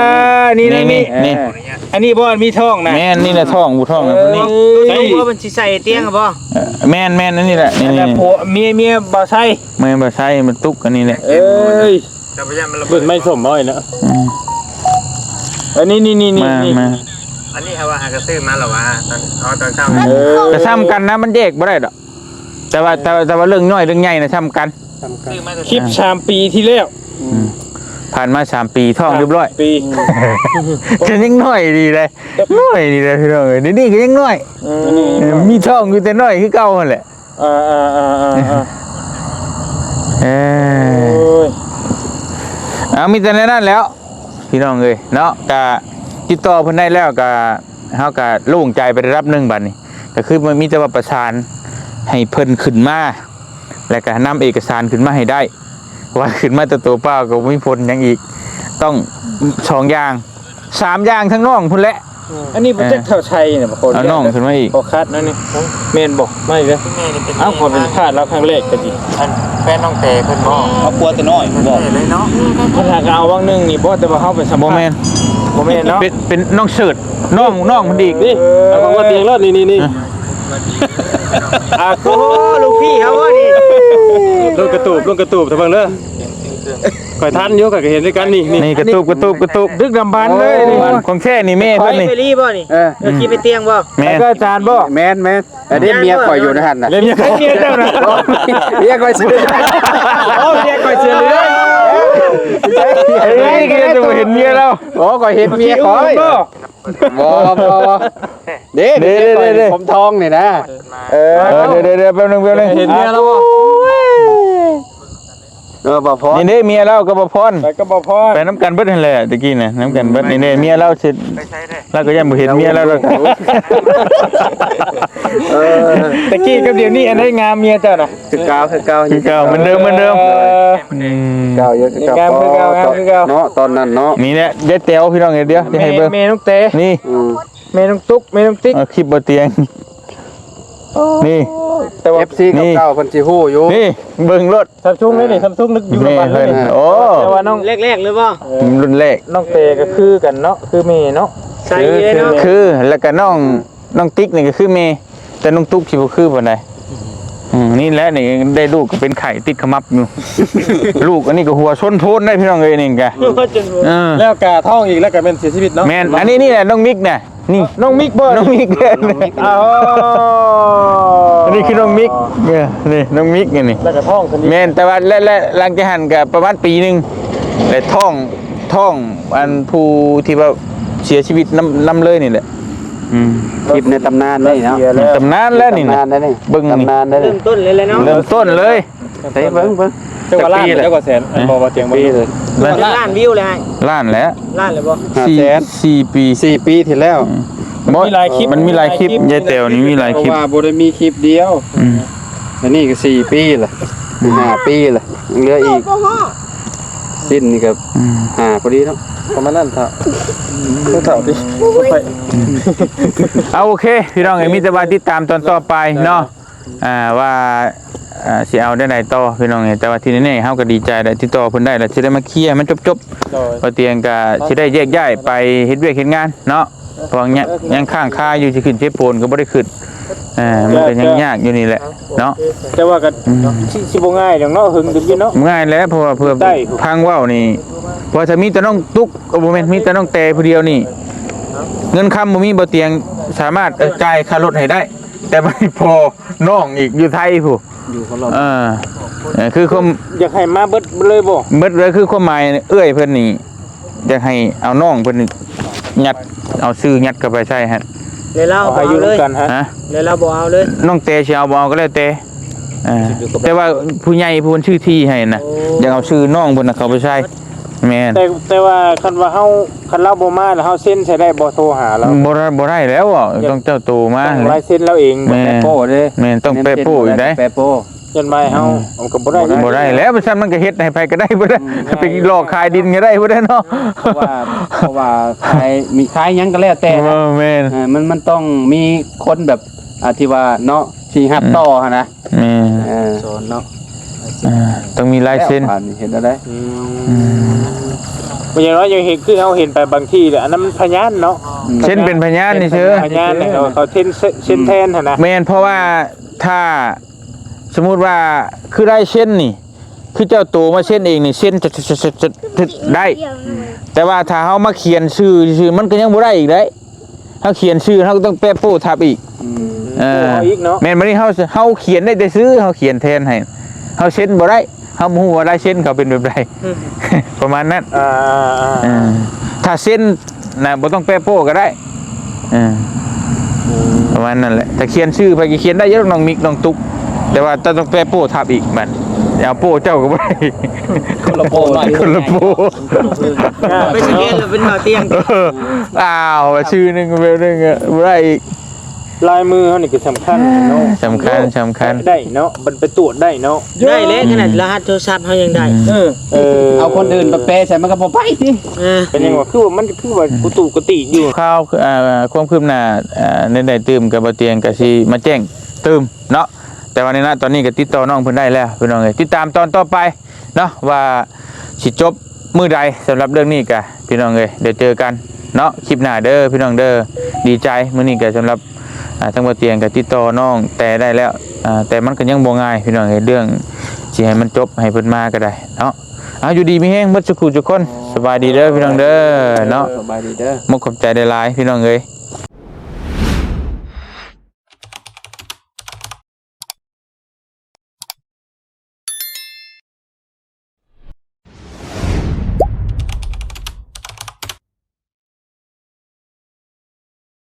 นี่นะ นี่ นี่ นี่ นี่ เออ อันนี้บ่มีท้องนะ แม่น นี่แหละท้อง ผู้ท้องนะ เออ ผู้นี้ ใส่ ใส่ ว่ามันสิใส่เตียงบ่ เอ่อ แม่น แม่น อันนี้แหละ นี่ อันนั้น นี่ ผัว เมีย เมียบ่าวไซ เมียบ่าวไซ มันตุ๊กอันนี้แหละ เอ้ย เจ้าพระยามันระเบิด เบิดไม้ส้มบ่อยนะ อืม อันนี้ นี่ นี่ นี่ มา นี่ มา อันนี้เอาว่าหากระซื้อมาแล้ววะ ตอน เอาตอนเช้า เออ แต่ซ้ำกันนะ มันแยกบ่ได้ดอก แต่ว่า แต่ว่า แต่ว่าเรื่องน้อยเรื่องใหญ่นะซ้ำกัน คลิปสามปีที่แล้ว อืม ผ่านมาสามปี ท้องเรียบร้อย ปี จะยังน้อยดีเลย น้อยดีเลยพี่น้องเอ้ย เดี๋ยวนี้ก็ยังน้อย อืม เออ มีท้องอยู่แต่น้อยคือเก่าหั่นแหละ อ่า เออ โอ้ย เอา มีแต่ในนั้นแหล้ว พี่น้องเอ้ยเนาะ ก็ติดต่อเพิ่นได้แล้ว ก็เฮาก็โล่งใจไประดับหนึ่งบัดนี้ ก็คือมันมีแต่ว่าประสานให้เพิ่นขึ้นมา แล้วก็นำเอกสารขึ้นมาให้ได้ ว่าขึ้นมาแต่ตัวเปล่าก็บ่มีผลหยังอีก ต้องสองอย่าง สามอย่างทั้งน้องพุ้นแหละ อันนี้บ่จักเท่าไสนี่ เอาน้องขึ้นมาอีก ขอคัดหน่อยนี่ แม่นบ่ มาอีกแล้ว เอ้า ขอเป็นพลาดแล้วครั้งแรกก็ดี อันแฟนน้องแต่เพิ่นบ่ เอาผัวแต่น้อยบ่ เลยเนาะ เพิ่นหากเอาวังหนึ่งนี่บ่ แต่ว่าเฮาไปสัมภาษณ์ บ่แม่น บ่แม่นเนาะ เป็น เป็นน้องเสิร์ช น้อง น้องเพิ่นอีก นี่ เอาของมาเตียงรถ นี่ นี่ นี่ อ่ะ โอ้โห ลูกพี่เขาบ่นี่ ลงกระตูบ ลงกระตูบ ถ้าเบิ่งเด้อ ข่อยทันอยู่ ข่อยก็เห็นด้วยกันนี่ นี่ นี่กระตูบ กระตูบ กระตูบ ดึกดำบรรพ์เลยนี่ ของแท้นี่แม่เพิ่นนี่ ไปรีบ่นี่ เออ เออ ขี่ไปเตียงบ่ แม่น แล้วก็อาจารย์บ่ แม่น แม่น อันนี้เมียข่อยอยู่ในหั่นน่ะ เมียเจ้านะ เมียข่อยเสื้อ โอ้ เมียข่อยเสื้อเหลือง เอ้ย เห็นเมียแล้ว โอ้ ข่อยเห็นเมียข่อย บ่ บ่ บ่ บ่ เด้ เด้ เด้ เด้ เด้ ผมทองนี่นะ เออ เดี๋ยว เดี๋ยว เดี๋ยว แป๊บนึง แป๊บนึง เห็นเมียแล้วบ่ เออ บ่าวพร นี่เด้ เมียเรากับบ่าวพร ไปกับบ่าวพร ไปนำกันเบิดหั่นแหละ ตะกี้น่ะ นำกันเบิด นี่เด้ เมียเราสิ ไปไสเด้ เราก็ยังบ่เห็นเมียเรา เออ ตะกี้กับเดี๋ยวนี้อันใดงามเมียเจ้าน่ะ คือเก่า คือเก่า คือเก่า เหมือนเดิม เหมือนเดิม เออ อืม เก่าอยู่ คือเก่า งามคือเก่า งามคือเก่า เนาะ ตอนนั้นเนาะ นี่แหละ ยายแต๋วพี่น้อง เดี๋ยว เดี๋ยวให้เบิ่ง แม่ แม่น้องเต๋ นี่ อืม แม่น้องตุ๊ก แม่น้องติ๊ก เอาคลิปบ่เตียง นี่ แต่ว่า เอฟซี นี่ เก่าๆ เพิ่นสิฮู้อยู่ นี่ เบิ่งรถ Samsung เลยนี่ Samsung นึกอยู่ นี่ นำกันเลยนี่ เพิ่น โอ้ แต่ว่าน้องแรกๆ เลยบ่ เออ รุ่นแรก น้องเต๋ก็คือกันเนาะ คือแม่เนาะ ใส่เลยเนาะ คือ คือ แล้วก็น้อง น้องติ๊กนี่ก็คือแม่ แต่น้องตุ๊กสิบ่คือปานใด อืม นี่แหละนี่ได้ลูกก็เป็นไข้ติดขมับอยู่ ลูกอันนี้ก็หัวชนโพนได้พี่น้องเอ้ยนี่กะ หัวชนโพน เออ แล้วกะท้องอีกแล้วกะแม่นเสียชีวิตเนาะ แม่น อันนี้นี่แหละน้องมิกน่ะ นี่ น้องมิกบ่ น้องมิก อ้าว อันนี้คือน้องมิก เออ นี่น้องมิกอันนี้ แล้วกะท้องคนนี้ แม่น แต่ว่าและ และหลังจากหั้นกะประมาณปีหนึ่ง และท้อง ท้องอันผู้ที่ว่าเสียชีวิตนำ นำเลยนี่แหละ อืม คลิปในตำนานนี่เนาะ ตำนานแล้วนี่นะ ตำนานแล้วนี่ เบิ่งนี่ ตำนานแล้วนี่ เริ่มต้นเลยแหละเนาะ เริ่มต้นเลย ไปเบิ่ง เบิ่ง จักว่าล้าน จักว่าแสน บ่ บ่เตียง บ่ ล้านวิวเลย ล้านแล้ว ล้านเลยบ่ ห้าแสน สี่ สี่ปี สี่ปีที่แล้ว อืม มันมีหลายคลิป มันมีหลายคลิป ยายแต๋วนี่มีหลายคลิป เพราะว่าบ่ได้มีคลิปเดียว อืม อันนี้ก็สี่ปีละ ห้าปีละ ยังเหลืออีก สิ้นนี่ก็ อืม ห้าพอดีเนาะ ประมาณนั้นเถาะ เถาะติ เอา โอเค พี่น้องเอ้ย มีแต่ว่าติดตามตอนต่อไปเนาะ อ่า ว่า อ่า สิเอาแนวใดต่อ พี่น้องเอ้ย แต่ว่าที่แน่ๆ เฮาก็ดีใจแล้ว ติดต่อเพิ่นได้แล้ว สิได้มาเคลียร์ให้มันจบๆ โดย บ่เตียงก็สิได้แยกย้ายไปเฮ็ดเวียกเฮ็ดงานเนาะ ເພາະວ່າຍັງ ຍັງຄ້າງຄາຢູ່ ຊິຂຶ້ນເຊໂປນກໍບໍ່ໄດ້ຂຶ້ນ. ເອີ ມັນກໍຍັງຍາກຢູ່ນີ້ແຫຼະເນາະ. ແຕ່ວ່າກໍ ອືມ ຊິ ຊິບໍ່ງ່າຍດອກເນາະ ເຫິງເຕີບຢູ່ເນາະ. ງ່າຍແຫຼະ ເພາະວ່າເພື່ອ ໄດ້ ທາງເວົ້ານີ້ ເພາະຖ້າມີແຕ່ນ້ອງຕຸກ ເອີ ບໍ່ແມ່ນ ມີແຕ່ນ້ອງແຕ່ຜູ້ດຽວນີ້ ເງິນຄຳບໍ່ມີ ບໍ່ຕຽງສາມາດ ເອີ ຈ່າຍຄ່າລົດໃຫ້ໄດ້. ແຕ່ບັດນີ້ພໍ່ນ້ອງອີກຢູ່ໄທພຸ້ນ ຢູ່ຄົນລະ ເອີ ເອີ ຄືຄວາມ ຢາກໃຫ້ມາເບິດເລີຍບໍ່? ເບິດເລີຍ ຄືຄວາມໝາຍເອື້ອຍເພິ່ນນີ້ ຢາກໃຫ້ເອົານ້ອງເພິ່ນຍັດ ເອົາຊື່ຍັດເຂົ້າໄປໃສ່ຫັ້ນ ແລ້ວລາວ ເອົາໃຫ້ຢູ່ນຳກັນຫັ້ນ ຮະ ແລ້ວລາວບໍ່ເອົາເລີຍ. ນ້ອງແຕ່ຊິເອົາບໍ່ເອົາກໍແລ້ວແຕ່ ເອີ ແຕ່ວ່າຜູ້ໃຫຍ່ຜູ້ເພິ່ນຊື້ທີ່ໃຫ້ນະ ໂອ້ ຢາກເອົາຊື່ນ້ອງເພິ່ນນະເຂົ້າໄປໃສ່. ແມ່ນ ແຕ່ ແຕ່ວ່າຄັນວ່າເຮົາ ຄັນລາວບໍ່ມາແລ້ວເຮົາເຊັນໃສ່ໄດ້ບໍ່? ໂທຫາລາວ ບໍ່ໄດ້ ບໍ່ໄດ້ແລ້ວ ຕ້ອງເຈົ້າໂຕມາ ຕ້ອງລາຍເຊັນລາວເອງ. ແມ່ນ ແປະໂປ້ເດ້. ແມ່ນ ຕ້ອງແປະໂປ້ອີກໄດ໋ ແປະໂປ້ ຈົນໄປເຮົາ ອືມ ເອົາກໍບໍ່ໄດ້ ບໍ່ໄດ້ແລ້ວ. ຊັ້ນມັນກໍເຮັດໃຫ້ໃຜກໍໄດ້ບໍ່ໄດ້ ອືມ ໄປຫຼອກຂາຍດິນກໍໄດ້ບໍ່ໄດ້ເນາະ. ເພາະວ່າ ເພາະວ່າຂາຍ ມີຂາຍຫຍັງກໍແລ້ວແຕ່ນະ. ເອີ ແມ່ນ ເອີ ມັນ ມັນຕ້ອງມີຄົນແບບ ອ່າ ທີ່ວ່າເນາະ ທີ່ຮັບ ອືມ ຕໍ່ຫັ້ນນະ. ແມ່ນ ເອີ ສອນເນາະ ອ່າ ຕ້ອງມີລາຍເຊັນ. ແລ້ວບາດນີ້ເຮັດແນວໃດ? ອືມ ອືມ ບໍ່ຢ່າງນ້ອຍຍັງເຫັນ ຄືເຮົາເຫັນໄປບາງທີ່ແຫຼະ ອັນນັ້ນມັນພະຍານເນາະ. ອືມ ເຊັນເປັນພະຍານເຊີ ເປັນພະຍານ ພະຍານໃຫ້ເຂົາ ເຂົາເຊັນ ເຊັນແທນຫັ້ນນະ. ແມ່ນ ເພາະວ່າຖ້າສົມມຸດວ່າ ຄືລາຍເຊັນນີ້ ຄືເຈົ້າໂຕມາເຊັນເອງນີ້ ເຊັນໄດ້ ແຕ່ວ່າຖ້າເຮົາມາຂຽນຊື່ຊື່ ມັນກໍຍັງບໍ່ໄດ້ອີກເດ້. ເຮົາຂຽນຊື່ ເຮົາກໍຕ້ອງແປະໂປ້ທັບອີກ. ອືມ ເອີ ໂອ້ ເອົາອີກເນາະ. ແມ່ນ ບັດນີ້ເຮົາ ເຮົາຂຽນໄດ້ແຕ່ຊື່ ເຮົາຂຽນແທນໃຫ້ ເຮົາເຊັນບໍ່ໄດ້. ເຮົາບໍ່ຮູ້ວ່າລາຍເຊັນເຂົາເປັນແບບໃດ ອືມ ປະມານນັ້ນ. ອ່າ ເອີ ຖ້າເຊັນນະ ບໍ່ຕ້ອງແປະໂປ້ກໍໄດ້. ເອີ ປະມານນັ້ນແຫຼະ. ຖ້າຂຽນຊື່ ໃຜກໍຂຽນໄດ້ຢູ່ດອກ ນ້ອງມິກ ນ້ອງຕຸກ ແຕ່ວ່າເຈົ້າຕ້ອງແປະໂປ້ທັບອີກ. ບັດເອົາໂປ້ເຈົ້າກໍບໍ່ໄດ້ ຄົນລະໂປ້ ຄົນລະໂປ້. ໄປສະແກນແລ້ວເປັນບ່າວຕຽງ. ເອີ ອ້າວ ວ່າຊື່ໜຶ່ງແບບໜຶ່ງ ບໍ່ໄດ້ອີກ. ລາຍມືເຮົານີ້ກໍສຳຄັນເນາະ. ສຳຄັນ ສຳຄັນ ໄດ້ເນາະ ມັນໄປຕວດໄດ້ເນາະ. ໄດ້ແຫຼະ ອືມ ຂະໜາດລະຫັດໂທລະສັບເຮົາຍັງໄດ້. ອືມ ເອີ ເອີ ເອົາຄົນອື່ນມາແປະໃສ່ມັນກໍບໍ່ໄປຕິ. ເອີ ເປັນຫຍັງວະ ຄືວ່າມັນຄືວ່າ ອືມ ກຸຕຸກະຕິຢູ່. ຂ່າວ ເອີ ຄວາມຄືບໜ້າ ເອີ ໃນໃດຕື່ມກັບບໍ່ຕຽງກໍຊິມາແຈ້ງຕື່ມເນາະ. ແຕ່ວ່າໃນນະຕອນນີ້ກໍຕິດຕໍ່ນ້ອງເພິ່ນໄດ້ແລ້ວ ພີ່ນ້ອງເອີຍ. ຕິດຕາມຕອນຕໍ່ໄປເນາະ ວ່າຊິຈົບມື້ໃດ. ສຳລັບເລື່ອງນີ້ກະ ພີ່ນ້ອງເອີຍ ດຽວເຈີກັນເນາະ ຄລິບໜ້າເດີ ພີ່ນ້ອງເດີ. ດີໃຈ ມື້ນີ້ກະສຳລັບ ອ່າ ທາງບໍ່ຕຽງກະຕິດຕໍ່ນ້ອງແຕ່ໄດ້ແລ້ວ ອ່າ ແຕ່ມັນກໍຍັງບໍ່ງ່າຍ ພີ່ນ້ອງເອີຍ ເລື່ອງຊິໃຫ້ມັນຈົບ ໃຫ້ເພິ່ນມາກໍໄດ້ເນາະ. ເອົາ ຢູ່ດີມີແຮງເບິດສູ່ຜູ້ສູ່ຄົນ. ສະບາຍດີເດີ ພີ່ນ້ອງເດີເນາະ. ສະບາຍດີເດີ ມຸກຂອບໃຈຫຼາຍໆ ພີ່ນ້ອງເອີຍ.